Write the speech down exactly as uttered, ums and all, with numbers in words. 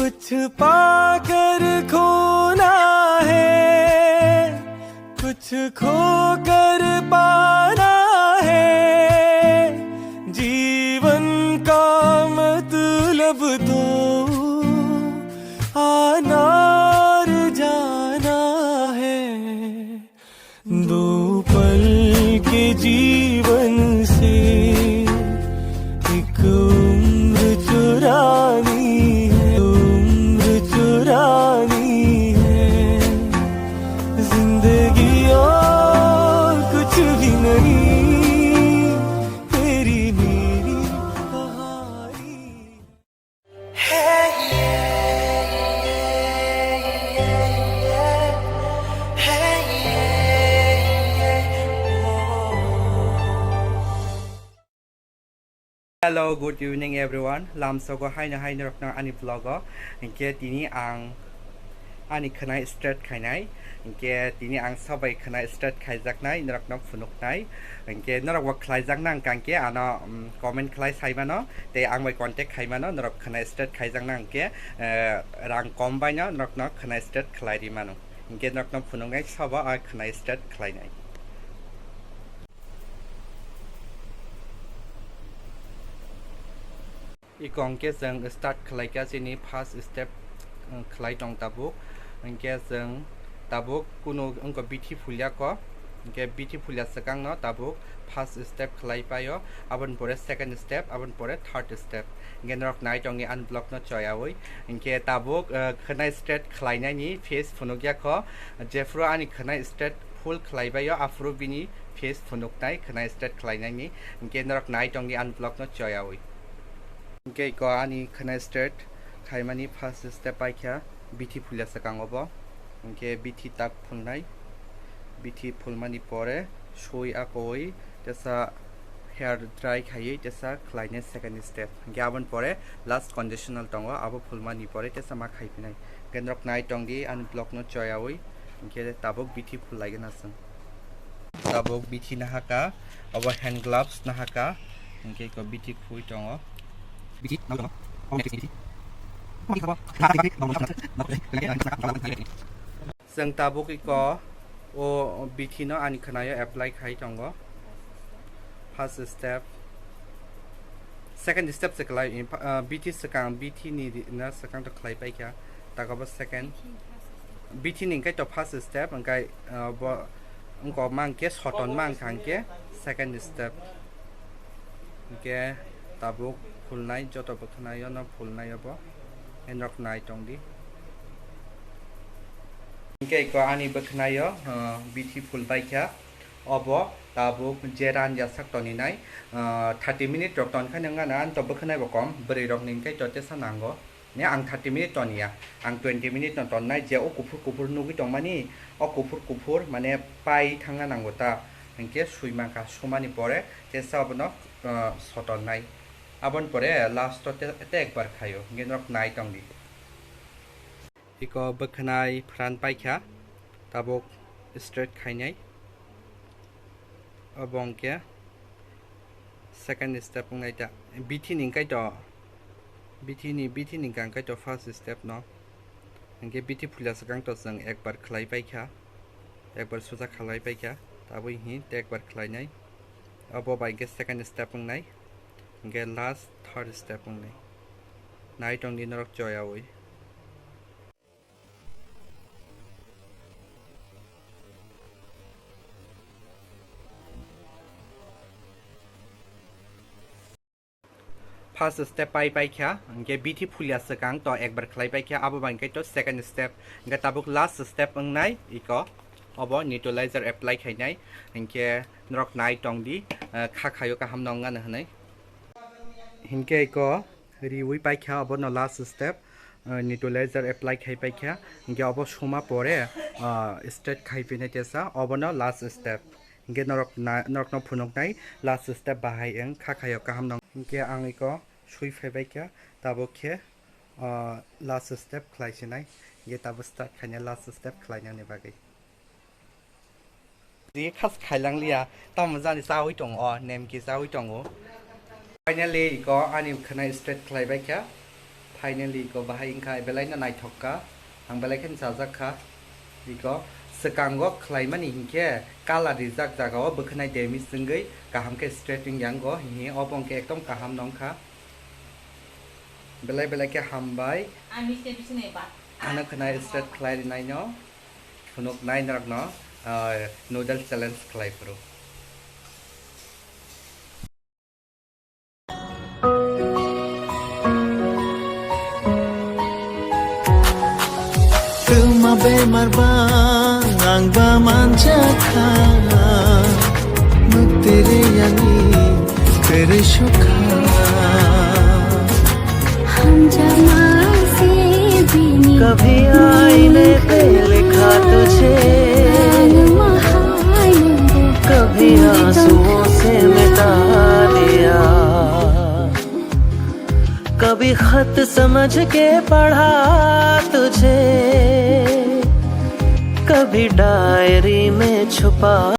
कुछ पाकर खोना है, कुछ खोकर पाना है। जीवन का मतलब तो आना और जाना है। दो पल के जीवन से एक उम्र चुरानी है, उम्र चुरानी है। जिंदगी और कुछ भी नहीं, तेरी मेरी कहानी। Hello, good evening everyone. Lamsogo haino haino rokno ani vlog o. Hinkhe tini ang ani khwnai straight khainai. Hinkhe tini ang sobai khwnai straight khaijaknai, norokno phunuknai. Hinkhe norokbo khlaijakna hwnkha hinkhe ano, mm, comment khlai saimano, tei ang bai contact khaimano, norok khwnai straight khaijakna hinkhe, eh, rang kom baino norokno khwnai straight khlai rimano. Hinkhe norokno phunuknai sobo a khwnai straight khlainai. Iko hwnkhe chwng start khlaikha, chini first step, uh, khlai tong tabuk. Hinkhe chwng tabuk kunu wngkha bithi phulya kho, hinkhe bithi phulya swkangno tabuk first step khlai paio, aboni pore second step, aboni pore third step. Hinkhe norok nai tongdi ani vlogno choyaui. Hinkhe tabuk, uh, khwnai straight khlainani face phunukya kho, jephru ani khwnai straight full khlai baio, aphuru bini face phunuknai khwnai straight khlainani. Hinkhe norok nai tongdi ani vlogno choyaui. Hinkhe iko ani khwnai straight khaimani first step paikha bithi phulya swkang obo. Hinkhe bithi tak phulnai, bithi phulmani pore sui akoi tesa hair dry khaiwi tesa khlainai second step. Hinkhe aboni pore last conditional tongo, abo phulmani pore tesa ma khaiphinai. Hinkhe norok nai tongdi ani vlogno choyaui, hinkhe tabuk bithi phul laigwna chwng. Tabuk bithi nahaka, obo hand gloves nahaka, hinkhe iko bithi khui tongo. Bithi nahaka, obo bithi. Chwng tabuk iko o bithi no ani khwnaio apply khai tongo. First step. Second step se kwlai, ah, bithi swkang, bithi ni ri-, na swkang to khlai paikha. Takobo second. Bithi ni hwnkhe to first step, hwnkhe, ah, bo wngkok ma hwnkhe soton ma hwnkha hwnkhe second step. Hwnkhe tabuk phulnai, joto bwkhwnai ono phulnai obo. Enrok nai tongdi. Hwnkhe iko ani bwkhwnaio, ah, bithi phul paikha. Obo tabuk je ran yasak toninai, ah, thirty minute rok tonkha nang gana, ani to bwkhwnai bo kom, bwrwi rok ni hwnkhe to tesa nango. Ne ang thirty minute toniya, ang twenty minute no tonnai, je o kuphur kuphur nugwi tongmani, o kuphur kuphur mane pai thangna nango ta, hinkhe sui mankha, sumani pore tesa obono, ah, sotonnai. Aboni pore last o te, te ekbar khaio, hinkhe norok nai tongdi. Iko bwkhwnai pran paikha, tabuk straight khainai. Obo hwnkhe second step wngnai ta. Bithi ni hwnkhe to, bithi ni, bithi ni hwnkha hwnkhe to first step no. Hwnkhe bithi phulya swkang to chwng ekbar khlai paikha, ekbar suja khlai paikha, tabuk hi te ekbar khlainai. Obo bai hwnkhe second step wngnai, hwnkhe last third step wngnai. Nai tongdi norok choyaui. First step pai paikha, hwnkhe bithi phulya swkang to ekbar khlai paikha, abo bai hwnkhe to second step, hwnkhe tabuk last step wngnai iko, obo neutralizer apply khainai, hwnkhe norok nai tongdi, eh, kha khaio kaham no wngano hwnwi. Hinkhe iko riui paikha, obono last step, eh, neutralizer apply khai paikha, hinkhe obo suma pore, ah, straight khai phinai tesa, obono last step. Hinkhe norok na-, norokno phunuknai last step bahai wng kha khaio kaham no. Hinkhe ang iko sui phaibaikha, tabuk khe, ah, last step khlai sinai, hinkhe tabuk start khainai last step khlainani bagwi. Di khas khailang liya, tamo jani chawi tongo, nemki chawi tongo. Finally, iko ani khwnai straight khlai bai kha. Finally, iko bahai wngkha, belaino naithok kha, ang belai kheno chajak kha. Iko swkango khlaimani hinkhe colour rijak jagao bwkhwnai damage wngwi kaham khe straight wngya wngo, hihi obo wngkhe ekdom kaham no wngkha. Belai belai khe hambai. Ang misti bisinai ba. Ano khwnai straight khlai rinaino phunuknai norokno, ah, noodle challenge khlai phuru. Twma bemar bang ang ba manjakha, mwktwi riyani kwrwi sukha. Hamjakma se bini kabhi aine pe likha tujhe, kabhi aansuon se mita diya. कभी खत समझ के पढ़ा तुझे, कभी डायरी में छुपा